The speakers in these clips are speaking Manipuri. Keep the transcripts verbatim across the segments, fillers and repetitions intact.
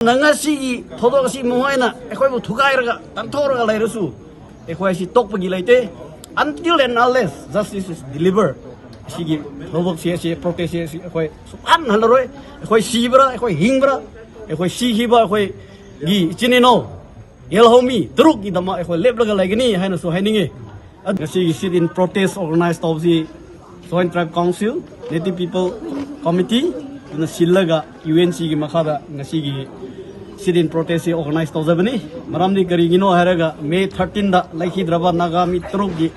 ꯅ ꯉꯁꯤꯒꯤ ꯊꯧꯗꯣꯛ ꯑꯁꯤ ꯃꯈꯣꯏꯅ ꯑꯩꯈꯣꯏꯕꯨ ꯊꯨꯒꯥꯏꯔꯒ ꯇꯥꯟꯊꯣꯛꯔꯒ ꯂꯩꯔꯁꯨ, ꯑꯩꯈꯣꯏ ꯑꯁꯤ ꯇꯣꯛꯄꯒꯤ ꯂꯩꯇꯦ, until and unless justice is delivered꯫ ꯑꯁꯤꯒꯤ ꯊꯧꯗꯣꯛꯁꯤ, ꯑꯁꯤ ꯄ꯭ꯔꯣꯇꯦꯁꯁꯤ ꯑꯁꯤ ꯑꯩꯈꯣꯏ ꯁꯨꯛꯍꯟ ꯍꯜꯂꯔꯣꯏ꯫ ꯑꯩꯈꯣꯏ ꯁꯤꯕ꯭ꯔꯥ, ꯑꯩꯈꯣꯏ ꯍꯤꯡꯕ꯭ꯔꯥ, ꯑꯩꯈꯣꯏ ꯁꯤꯈꯤꯕ ꯑꯩꯈꯣꯏꯒꯤ ꯏꯆꯤꯟ ꯏꯅꯥꯎ ꯌꯦꯜꯍꯧꯃꯤ ꯇꯔꯨꯛꯀꯤꯗꯃꯛ ꯑꯩꯈꯣꯏ ꯂꯦꯞꯂꯒ ꯂꯩꯒꯅꯤ ꯍꯥꯏꯅꯁꯨ ꯍꯥꯏꯅꯤꯡꯉꯤ꯫ ꯉꯁꯤꯒꯤ sit in protest organize ꯇꯧꯕꯁꯤ Joint Tribe Council, Native People Committee ꯑꯗꯨꯅ ꯁꯤꯜꯂꯒ ꯌꯨ ꯑꯦꯟ ꯁꯤꯒꯤ ꯃꯈꯥꯗ ꯉꯁꯤꯒꯤ sit in protest ꯁꯤ organize ꯇꯧꯖꯕꯅꯤ꯫ ꯃꯔꯝꯗꯤ ꯀꯔꯤꯒꯤꯅꯣ ꯍꯥꯏꯔꯒ, ꯃꯦ ꯊꯥꯔꯇꯤꯟꯗ ꯂꯩꯈꯤꯗ꯭ꯔꯕ ꯅꯥꯒꯥ ꯃꯤ ꯇꯔꯨꯛꯀꯤ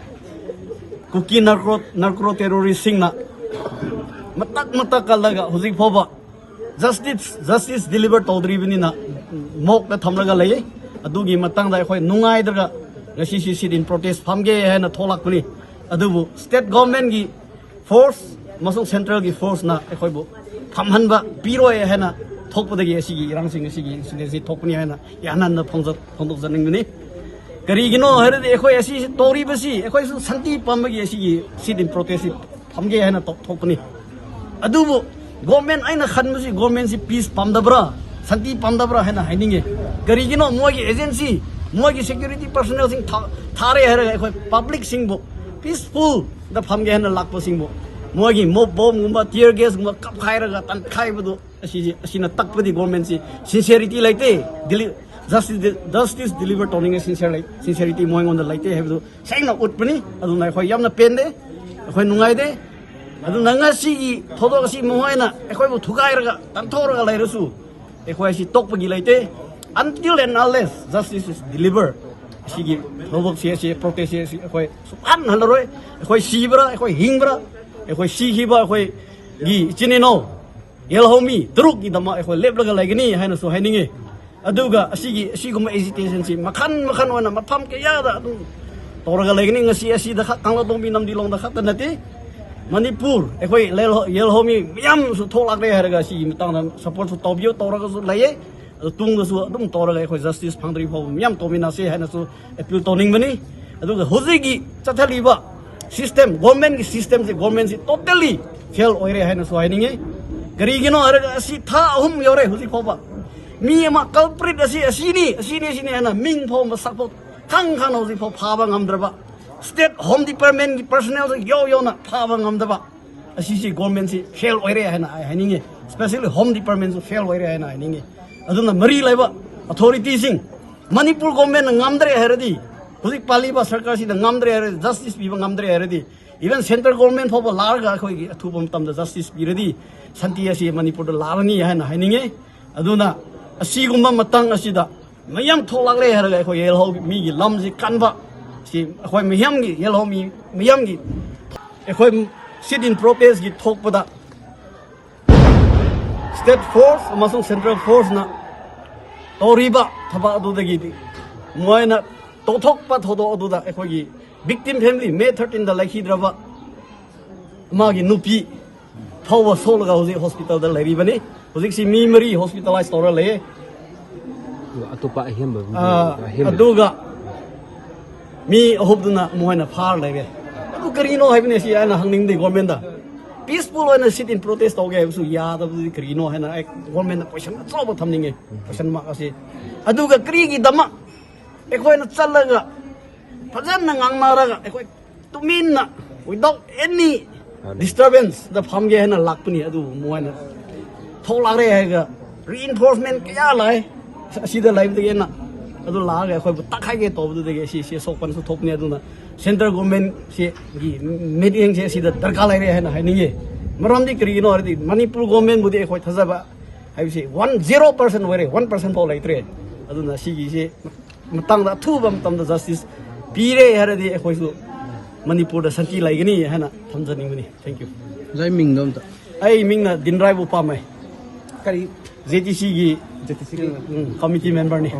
ꯀꯨꯀꯤ ꯅꯥꯔꯀꯣ ꯅꯥꯔꯀꯣ ꯇꯦꯔꯣꯔꯤꯁꯁꯤꯡꯅ ꯃꯇꯛ ꯃꯇꯛ ꯀꯜꯂꯒ ꯍꯧꯖꯤꯛ ꯐꯥꯎꯕ ꯖꯁꯇꯤꯁ ꯖꯁꯇꯤꯁ ꯗꯤꯂꯤꯚꯔ ꯇꯧꯗ꯭ꯔꯤꯕꯅꯤꯅ ꯃꯣꯛꯇ ꯊꯝꯂꯒ ꯂꯩ꯫ ꯑꯗꯨꯒꯤ ꯃꯇꯥꯡꯗ ꯑꯩꯈꯣꯏ ꯅꯨꯡꯉꯥꯏꯗ꯭ꯔꯒ ꯉꯁꯤꯁꯤ sit in protest ꯐꯝꯒꯦ ꯍꯥꯏꯅ ꯊꯣꯛꯂꯛꯄꯅꯤ꯫ ꯑꯗꯨꯕꯨ ꯁ꯭ꯇꯦꯠ ꯒꯣꯔꯃꯦꯟꯒꯤ ꯐꯣꯔꯁ ꯑꯃꯁꯨꯡ ꯁꯦꯟꯇ꯭ꯔꯦꯜꯒꯤ ꯐꯣꯔꯁꯅ ꯑꯩꯈꯣꯏꯕꯨ ꯐꯝꯍꯟꯕ ꯄꯤꯔꯣꯏ ꯍꯥꯏꯅ ꯊꯣꯛꯄꯗꯒꯤ ꯑꯁꯤꯒꯤ ꯏꯔꯥꯡꯁꯤꯡ, ꯑꯁꯤꯒꯤ ꯏꯟꯁꯤꯗꯦꯟꯁꯤ ꯊꯣꯛꯄꯅꯤ ꯍꯥꯏꯅ ꯏꯍꯥꯟ ꯍꯥꯟꯅ ꯐꯣꯡꯖ- ꯐꯣꯡꯗꯣꯛꯆꯅꯤꯡꯕꯅꯤ꯫ ꯀꯔꯤꯒꯤꯅꯣ ꯍꯥꯏꯔꯗꯤ, ꯑꯩꯈꯣꯏ ꯑꯁꯤ ꯇꯧꯔꯤꯕꯁꯤ ꯑꯩꯈꯣꯏꯁꯨ ꯁꯥꯟꯇꯤ ꯄꯥꯝꯕꯒꯤ ꯑꯁꯤꯒꯤ sit in protest ꯁꯤ ꯐꯝꯒꯦ ꯍꯥꯏꯅ ꯇꯧ- ꯊꯣꯛꯄꯅꯤ꯫ ꯑꯗꯨꯕꯨ ꯒꯣꯔꯃꯦꯟ, ꯑꯩꯅ ꯈꯟꯕꯁꯤ ꯒꯣꯔꯃꯦꯟꯁꯤ ꯄꯤꯁ ꯄꯥꯝꯗꯕ꯭ꯔꯥ, ꯁꯥꯟꯇꯤ ꯄꯥꯝꯗꯕ꯭ꯔꯥ ꯍꯥꯏꯅ ꯍꯥꯏꯅꯤꯡꯉꯦ꯫ ꯀꯔꯤꯒꯤꯅꯣ ꯃꯣꯏꯒꯤ ꯑꯦꯖꯦꯟꯁꯤ, ꯃꯣꯏꯒꯤ ꯁꯦꯀ꯭ꯌꯨꯔꯤꯇꯤ ꯄꯔꯁꯣꯅꯦꯜꯁꯤꯡ ꯊꯥ- ꯊꯥꯔꯦ ꯍꯥꯏꯔꯒ ꯑꯩꯈꯣꯏ ꯄꯕ꯭ꯂꯤꯛꯁꯤꯡꯕꯨ, ꯄꯤꯁꯐꯨꯜꯗ ꯐꯝꯒꯦ ꯍꯥꯏꯅ ꯂꯥꯛꯄꯁꯤꯡꯕꯨ ꯃꯣꯏꯒꯤ ꯃꯣꯞ ꯕꯣꯝꯒꯨꯝꯕ, ꯇꯤꯌꯔ ꯒꯦꯁꯀꯨꯝꯕ ꯀꯥꯞꯈꯥꯏꯔꯒ ꯇꯥꯟꯈꯥꯏꯕꯗꯨ, ꯑꯁꯤꯁꯤ, ꯑꯁꯤꯅ ꯇꯛꯄꯗꯤ ꯒꯣꯔꯃꯦꯟꯁꯤ ꯁꯤꯟꯁꯤꯌꯔꯤꯇꯤ ꯂꯩꯇꯦ, ꯗꯤꯂꯤ- ꯖꯁꯇꯤꯁ ꯖꯁꯇꯤꯁ ꯗꯤꯂꯤꯚꯔ ꯇꯧꯅꯤꯡꯉꯥꯏ ꯁꯤꯟꯁꯤꯌꯔ ꯂꯩ- ꯁꯤꯟꯁꯤꯌꯔꯤꯇꯤ ꯃꯣꯏꯉꯣꯟꯗ ꯂꯩꯇꯦ ꯍꯥꯏꯕꯗꯨ ꯁꯦꯡꯅ ꯎꯠꯄꯅꯤ꯫ ꯑꯗꯨꯅ ꯑꯩꯈꯣꯏ ꯌꯥꯝꯅ ꯄꯦꯟꯗꯦ, ꯑꯩꯈꯣꯏ ꯅꯨꯡꯉꯥꯏꯇꯦ꯫ ꯑꯗꯨꯅ ꯉꯁꯤꯒꯤ ꯊꯧꯗꯣꯛ ꯑꯁꯤ ꯃꯈꯣꯏꯅ ꯑꯩꯈꯣꯏꯕꯨ ꯊꯨꯒꯥꯏꯔꯒ ꯇꯥꯟꯊꯣꯛꯔꯒ ꯂꯩꯔꯁꯨ, ꯑꯩꯈꯣꯏ ꯑꯁꯤ ꯇꯣꯛꯄꯒꯤ ꯂꯩꯇꯦ, until and unless justice is delivered꯫ ꯑꯁꯤꯒꯤ ꯊꯧꯗꯣꯛꯁꯤ, ꯑꯁꯤ ꯄ꯭ꯔꯣꯇꯦꯁꯁꯤ ꯑꯁꯤ ꯑꯩꯈꯣꯏ ꯁꯨꯛꯍꯟ ꯍꯜꯂꯔꯣꯏ꯫ ꯑꯩꯈꯣꯏ ꯁꯤꯕ꯭ꯔꯥ, ꯑꯩꯈꯣꯏ ꯍꯤꯡꯕ꯭ꯔꯥ, ꯑꯩꯈꯣꯏ ꯁꯤꯈꯤꯕ ꯑꯩꯈꯣꯏꯒꯤ ꯏꯆꯤꯟ ꯏꯅꯥꯎ ꯌꯦꯜꯍꯧꯃꯤ ꯇꯔꯨꯛꯀꯤꯗꯃꯛ ꯑꯩꯈꯣꯏ ꯂꯦꯞꯂꯒ ꯂꯩꯒꯅꯤ ꯍꯥꯏꯅꯁꯨ ꯍꯥꯏꯅꯤꯡꯉꯤ꯫ ꯑꯗꯨꯒ ꯑꯁꯤꯒꯤ, ꯑꯁꯤꯒꯨꯝꯕ ꯑꯦꯖꯤꯇꯦꯁꯟꯁꯤ ꯃꯈꯜ ꯃꯈꯜ ꯑꯣꯏꯅ ꯃꯐꯝ ꯀꯌꯥꯗ ꯑꯗꯨꯝ ꯇꯧꯔꯒ ꯂꯩꯒꯅꯤ꯫ ꯉꯁꯤ ꯑꯁꯤꯗ ꯈꯛ, ꯀꯪꯂꯥꯇꯣꯡꯕꯤ ꯅꯝꯗꯤꯂꯣꯡꯗ ꯈꯛꯇ ꯅꯠꯇꯦ, ꯃꯅꯤꯄꯨꯔ, ꯑꯩꯈꯣꯏ ꯌꯦꯜꯍꯧ- ꯌꯦꯜꯍꯧꯃꯤ ꯃꯌꯥꯝꯁꯨ ꯊꯣꯛꯂꯛꯂꯦ ꯍꯥꯏꯔꯒ ꯑꯁꯤꯒꯤ ꯃꯇꯥꯡꯗ ꯁꯄꯣꯔꯠꯁꯨ ꯇꯧꯕꯤꯌꯨ, ꯇꯧꯔꯒꯁꯨ ꯂꯩꯌꯦ꯫ ꯑꯗꯨ ꯇꯨꯡꯗꯁꯨ ꯑꯗꯨꯝ ꯇꯧꯔꯒ ꯑꯩꯈꯣꯏ ꯖꯁꯇꯤꯁ ꯐꯪꯗ꯭ꯔꯤ ꯐꯥꯎꯕ ꯃꯌꯥꯝ ꯇꯧꯃꯤꯟꯅꯁꯦ ꯍꯥꯏꯅꯁꯨ ꯑꯦꯄꯤꯜ ꯇꯧꯅꯤꯡꯕꯅꯤ꯫ ꯑꯗꯨꯒ ꯍꯧꯖꯤꯛꯀꯤ ꯆꯠꯊꯔꯤꯕ ꯁꯤꯁꯇꯦꯝ, ꯒꯣꯔꯃꯦꯟꯒꯤ ꯁꯤꯁꯇꯦꯝꯁꯤ, ꯒꯣꯔꯃꯦꯟꯁꯤ ꯇꯣꯇꯦꯜꯂꯤ ꯐꯦꯜ ꯑꯣꯏꯔꯦ ꯍꯥꯏꯅꯁꯨ ꯍꯥꯏꯅꯤꯡꯉꯤ꯫ ꯀꯔꯤꯒꯤꯅꯣ ꯍꯥꯏꯔꯒ ꯑꯁꯤ ꯊꯥ ꯑꯍꯨꯝ ꯌꯧꯔꯦ ꯍꯧꯖꯤꯛ ꯐꯥꯎꯕ꯫ ꯃꯤ ꯑꯃ culprit ꯑꯁꯤ ꯑꯁꯤꯅꯤ, ꯑꯁꯤꯅꯤ, ꯑꯁꯤꯅꯤ ꯍꯥꯏꯅ ꯃꯤꯡ ꯐꯥꯎ ꯃꯁꯛ ꯐꯥꯎ ꯈꯪ ꯈꯪꯅ ꯍꯧꯖꯤꯛ ꯐꯥꯎ ꯐꯥꯕ ꯉꯝꯗ꯭ꯔꯕ, state home departmentꯀꯤ personnelꯁꯨ ꯌꯧ ꯌꯧꯅ ꯐꯥꯕ ꯉꯝꯗꯕ, ꯑꯁꯤꯁꯤ governmentꯁꯤ fail ꯑꯣꯏꯔꯦ ꯍꯥꯏꯅ ꯑꯩ ꯍꯥꯏꯅꯤꯡꯉꯤ꯫ Especially home departmentꯁꯨ fail ꯑꯣꯏꯔꯦ ꯍꯥꯏꯅ ꯍꯥꯏꯅꯤꯡꯉꯤ꯫ ꯑꯗꯨꯅ ꯃꯔꯤ ꯂꯩꯕ authorityꯁꯤꯡ, ꯃꯅꯤꯄꯨꯔ governmentꯅ ꯉꯝꯗ꯭ꯔꯦ ꯍꯥꯏꯔꯗꯤ, ꯍꯧꯖꯤꯛ ꯄꯥꯜꯂꯤꯕ ꯁꯔꯀꯥꯔꯁꯤꯅ ꯉꯝꯗ꯭ꯔꯦ ꯍꯥꯏꯔꯗꯤ, justice ꯄꯤꯕ ꯉꯝꯗ꯭ꯔꯦ ꯍꯥꯏꯔꯗꯤ, even central government ꯐꯥꯎꯕ ꯂꯥꯛꯑꯒ ꯑꯩꯈꯣꯏꯒꯤ ꯑꯊꯨꯕ ꯃꯇꯝꯗ justice ꯄꯤꯔꯗꯤ ꯁꯥꯟꯇꯤ ꯑꯁꯤ ꯃꯅꯤꯄꯨꯔꯗ ꯂꯥꯛꯂꯅꯤ ꯍꯥꯏꯅ ꯍꯥꯏꯅꯤꯡꯉꯤ꯫ ꯑꯗꯨꯅ ꯑꯁꯤꯒꯨꯝꯕ ꯃꯇꯥꯡ ꯑꯁꯤꯗ ꯃꯌꯥꯝ ꯊꯣꯛꯂꯛꯂꯦ ꯍꯥꯏꯔꯒ ꯑꯩꯈꯣꯏ ꯌꯦꯜꯍꯧ ꯃꯤꯒꯤ ꯂꯝꯁꯤ ꯀꯟꯕ, ꯁꯤ ꯑꯩꯈꯣꯏ ꯃꯤꯌꯥꯝꯒꯤ, ꯌꯦꯜꯍꯧ ꯃꯤ ꯃꯤꯌꯥꯝꯒꯤ ꯑꯩꯈꯣꯏ sit in protestꯀꯤ ꯊꯣꯛꯄꯗ state force ꯑꯃꯁꯨꯡ central forceꯅ ꯇꯧꯔꯤꯕ ꯊꯕꯛ ꯑꯗꯨꯗꯒꯤꯗꯤ ꯃꯣꯏꯅ ꯇꯧꯊꯣꯛꯄ ꯊꯧꯗꯣꯛ ꯑꯗꯨꯗ ꯑꯩꯈꯣꯏꯒꯤ victim family, May thirteenꯗ ꯂꯩꯈꯤꯗ꯭ꯔꯕ ꯃꯥꯒꯤ ꯅꯨꯄꯤ ꯐꯥꯎꯕ ꯁꯣꯛꯂꯒ ꯍꯧꯖꯤꯛ hospitalꯗ ꯂꯩꯔꯤꯕꯅꯤ꯫ ꯍꯧꯖꯤꯛꯁꯤ ꯃꯤ ꯃꯔꯤ hospitalise ꯇꯧꯔ ꯂꯩꯌꯦ꯫ ꯑꯇꯣꯞꯄ ꯑꯍꯦꯟꯕ ꯑꯥ, ꯑꯗꯨꯒ ꯃꯤ ꯑꯍꯨꯝꯗꯨꯅ ꯃꯣꯏꯅ ꯐꯥꯔ ꯂꯩꯔꯦ꯫ ꯑꯗꯨ ꯀꯔꯤꯅꯣ ꯍꯥꯏꯕꯅꯦ ꯁꯤ ꯑꯩꯅ ꯍꯪꯅꯤꯡꯗꯦ governmentꯗ꯫ Peaceful ꯑꯣꯏꯅ sit in protest ꯇꯧꯒꯦ ꯍꯥꯏꯕꯁꯨ ꯌꯥꯗꯕꯗꯨꯗꯤ ꯀꯔꯤꯅꯣ ꯍꯥꯏꯅ ꯑꯩ governmentꯗ question ꯑꯆꯧꯕ ꯊꯝꯅꯤꯡꯉꯦ꯫ Question mark ꯑꯁꯤ꯫ ꯑꯗꯨꯒ ꯀꯔꯤꯒꯤꯗꯃꯛ ꯑꯩꯈꯣꯏꯅ ꯆꯠꯂꯒ ꯐꯖꯅ ꯉꯥꯡꯅꯔꯒ ꯑꯩꯈꯣꯏ ꯇꯨꯃꯤꯟꯅ without any disturbanceꯗ ꯐꯝꯒꯦ ꯍꯥꯏꯅ ꯂꯥꯛꯄꯅꯤ꯫ ꯑꯗꯨꯕꯨ ꯃꯣꯏꯅ ꯊꯣꯛꯂꯛꯔꯦ ꯍꯥꯏꯔꯒ reinforcement ꯀꯌꯥ ꯂꯥꯛꯑꯦ ꯑꯁꯤꯗ ꯂꯩꯕꯗꯒꯤ ꯍꯦꯟꯅ꯫ ꯑꯗꯨ ꯂꯥꯛꯑꯒ ꯑꯩꯈꯣꯏꯕꯨ ꯇꯛꯈꯥꯏꯒꯦ ꯇꯧꯕꯗꯨꯗꯒꯤ ꯑꯁꯤ, ꯁꯤ ꯁꯣꯛꯄꯅꯁꯨ ꯊꯣꯛꯄꯅꯤ꯫ ꯑꯗꯨꯅ central governmentꯁꯤ ꯒꯤ ꯃꯤꯠꯌꯦꯡꯁꯦ ꯑꯁꯤꯗ ꯗꯔꯀꯥꯔ ꯂꯩꯔꯦ ꯍꯥꯏꯅ ꯍꯥꯏꯅꯤꯡꯉꯤ꯫ ꯃꯔꯝꯗꯤ ꯀꯔꯤꯒꯤꯅꯣ ꯍꯥꯏꯔꯗꯤ ꯃꯅꯤꯄꯨꯔ governmentꯕꯨꯗꯤ ꯑꯩꯈꯣꯏ ꯊꯥꯖꯕ ꯍꯥꯏꯕꯁꯤ one zero percent ꯑꯣꯏꯔꯦ, one percent ꯐꯥꯎ ꯂꯩꯇ꯭ꯔꯦ꯫ ꯑꯗꯨꯅ ꯁꯤꯒꯤꯁꯤ ꯃꯇꯥꯡꯗ ꯑꯊꯨꯕ ꯃꯇꯝꯗ justice ꯄꯤꯔꯦ ꯍꯥꯏꯔꯗꯤ ꯑꯩꯈꯣꯏꯁꯨ ꯃꯅꯤꯄꯨꯔꯗ ꯁꯥꯟꯇꯤ ꯂꯩꯒꯅꯤ ꯍꯥꯏꯅ ꯊꯝꯖꯅꯤꯡꯕꯅꯤ꯫ Thank you꯫ ꯑꯣꯖꯥꯒꯤ ꯃꯤꯡꯗꯣ ꯑꯝꯇ ꯑꯩ ꯃꯤꯡꯅ ꯗꯤꯟꯔꯥꯏꯕꯨ ꯄꯥꯝꯃꯩ꯫ ꯀꯔꯤ JTCꯒꯤ JTCꯒꯤ committee memberꯅꯤ꯫